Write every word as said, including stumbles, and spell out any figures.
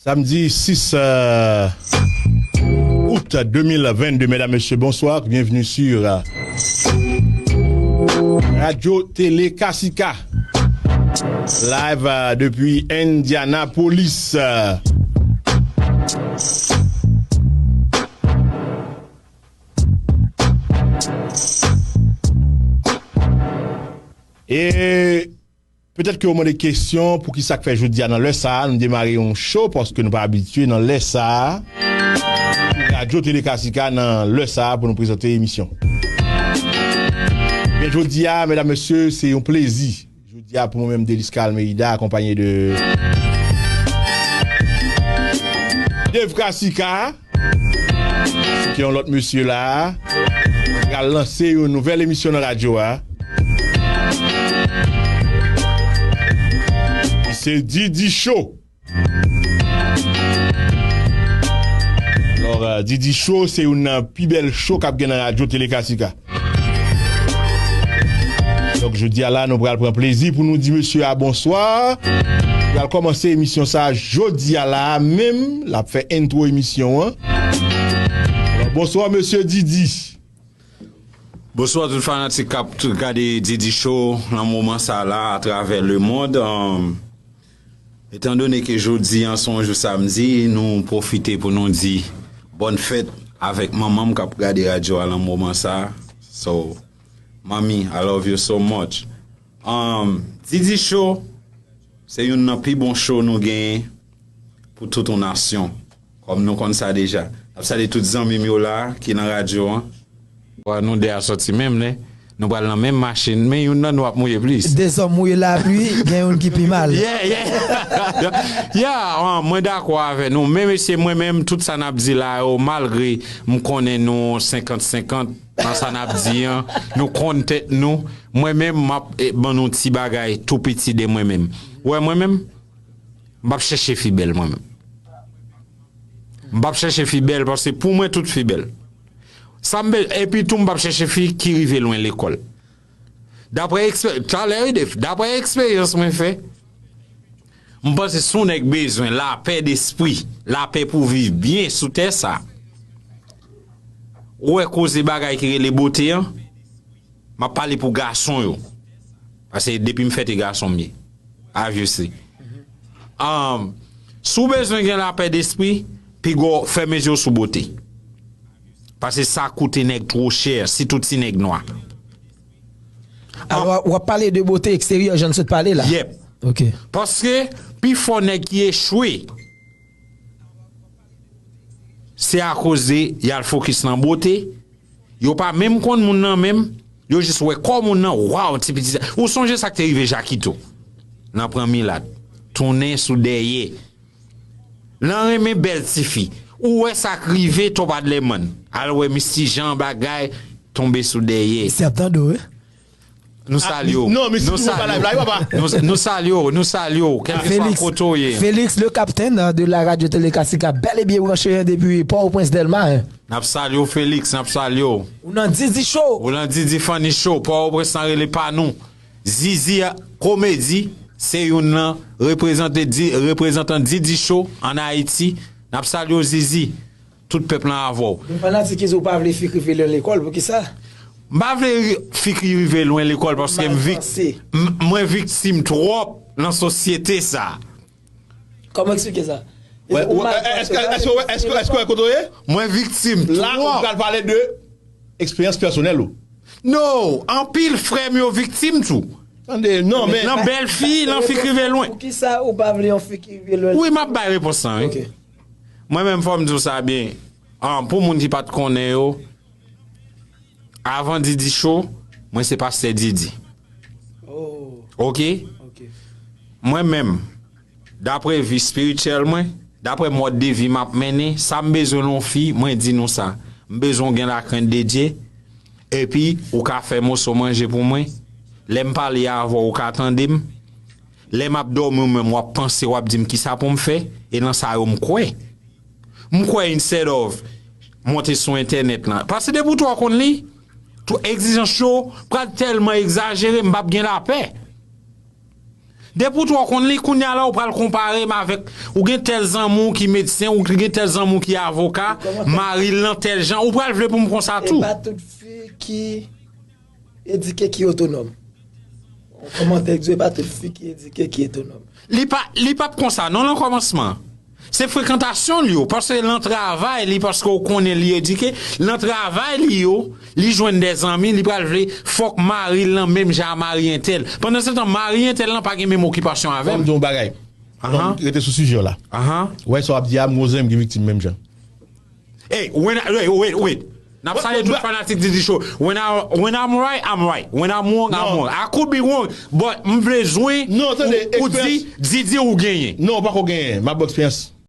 Samdi sis, euh, out de mil vennde, medam, mesye, bonswa. Byenveni sou, euh, Radyo Tele Kasika. Live, euh, depi Indianapolis. E petèt ke w mande kesyon, poukisa k fè jodi a nan lè sa a, nou demare yon show, paske nou pa abitye nan lè sa a. Radyo Tele Kasika nan lè sa a pou nou prezante emisyon. Men jodi a, medam, mesye, se yon plezi. Jodi a, pou mwen menm, Delisca Almeida, akonpanye de Dave Kasika, ki yon lòt mesye la, pral lanse yon nouvèl emisyon nan radyo a. Se Didi Show. Alò, euh, Didi Show, se youn nan pi bèl show k ap gen nan radyo Tele Kasika. Donk, jodi a la, nou pral pran plezi pou nou di mesye a bonswa. Pral kòmanse emisyon sa a jodi a la menm. L ap fè entwo emisyon an. Donk, bonswa, mesye Didi. Bonswa tout fanatik k ap t-, gade Didi Show nan moman sa la atravè lemonn. Ann, etandone ke jodi an se yon jou samdi, nou pwofite pou nou di bòn fèt avèk manman m k ap gade radyo a nan moman sa. So, Mommy, I love you so much. Um, Didi Show, se youn nan pi bon show nou genyen pou tout yon nasyon. Kòm nou konn sa deja. N ap salye tout zanmi m yo la ki nan radyo an. Wa, nou de a sòti menm, ne? Nou pral nan menm machin, men youn nan nou ap mouye plis. De zòm mouye lapli, gen youn ki pi mal. Yeah, yeah. Yeah, ah, mwen dakò avè nou. Men mesye, mwen menm, tout sa n ap di la yo, malgre m konnen nou senkant senkant nan sa n ap di an, nou konn tèt nou. Mwen menm, m ap, eh, ban nou ti bagay tou piti de mwen menm. Ou wè mwen menm, m p ap chèche fi bèl mwen menm. M p ap chèche fi bèl, paske pou mwen, tout fi bèl. Sa m be-, epi tou, m p ap chèche fi ki rive lwen lekòl. Daprè ekspe-, talè, wi, Dave, daprè eksperyans mwen fè, m panse si yon nèg bezwen lapè despri, lapè pou viv byen sou tè sa, ou wè koze bagay ki rele bote an, m ap pale pou gason yo. Paske depi m fèt, e gason m ye. Obviously. Um, si w bezwen gen lapè despri, piga w fèmen je w sou bote. Paske sa koute nèg twò chè, sitou ti nèg nwa. Alò, w ap pale de bote eksteryè, jan n sot pale la? Yep. Ok. Paske pifò nèg ki echwe, se akoz de y al fokis nan bote, yo pa menm konn moun nan menm, yo jis wè kò moun nan, waw, ti pitit sa. Ou sonje sa k te rive Jakito? Nan pran milat, tounen sou dèyè. Nan renmen bèl tifi. Ou wè sa k rive Top Adlerman. Al wè Misty Jean bagay, tonbe sou dèyè. Misye ap tande w, wi. Nou salye w. Non, misye nou pa live la, wi, papa. Nou, nou salye w, nou salye w. Kèlkeswa kote w ye. Félix, le capitaine de la radio Télé Classique, bel et bien branché depi Port-au-Prince Dèlma, hein. N ap salye w, Félix, n ap salye w. Ou nan Didi Show. Ou nan Didi Funny Show, Port-au-Prince nan rele pa nou. Zizi Komedi. Se youn nan reprezante di, reprezantan Didi Show ann Ayiti. N ap salye w, Zizi. Tout pèp lan avè w. Gen fanatik ki di w pa vle fi k rive lwen lekòl, poukisa? M pa vle ri- fi ki rive lwen lekòl paske m vik- m- mwen viktim twòp nan sosyete sa. Kòman eksplike sa? Wè, wè, èske, èske, èske, èske, èske w wè kote w ye? Mwen viktim twòp. La, ou pral pale de eksperyans pèsonèl ou. No, anpil frè m yo viktim tou. Tande, non, men. Nan bèl fi, nan fi k rive lwen. Poukisa ou pa vle yon fi ki rive lwen? Wi, m ap bay repons lan, wi. Ok. Mwen menm, fò m di w sa byen. Ah, pou moun ki pa t konnen yo, avan Didi Show, mwen se pastè Didi. Oh. Ok? Ok. Mwen menm, dapre vi espirityèl mwen, dapre mòd de vi m ap mennen, sa m bezwen nan yon fi, mwen di nou sa. M bezwen w gen lakrent de Dye, epi ou ka fè moso manje pou mwen. Lè m pale avè w, ou ka tande m. Lè m ap dòmi, ou menm, w ap panse, w ap di m kisa pou m fè, e nan sa yo m kwè. M kwè instead of monte sou entènèt lan. Paske depi w twò konn li, tout egzijans yo pral tèlman egzajere, m p ap gen lapè. Depi w twò konn li, kounye a la, ou pral konpare m avèk, ou gen tèl zanmi w ki medsen, ou gen tèl zanmi w ki avoka, mari l nan tèl jan, ou pral vle pou m konsa tou. E pa tout fi ki edike ki otonòm. Kòmantè ki di, e pa tout fi ki edike ki otonòm. Li pa, li p ap konsa, non, nan kòmansman. Se frekantasyon l yo, paske nan travay li, paske w konnen li edike, nan travay li yo, li jwenn de zanmi, li pral vle fòk mari l nan menm jan a mari entèl. Pandansetan, mari entèl lan pa gen menm okipasyon avè m. Fò m di w yon bagay. Ahan. Fò m rete sou sijè w la. Ahan. Ou wè sa w ap di a, m gwo zanmi m ki viktim menm jan. Hey, when I, wait, wait, wait. N ap salye tout fanatik Didi Show. When I, when I'm right, I'm right. When I'm wrong, I'm wrong. I could be wrong, but m bezwen ou, ou di, Didi ou genyen. Non, ou pako genyen. M ap ba w eksperyans.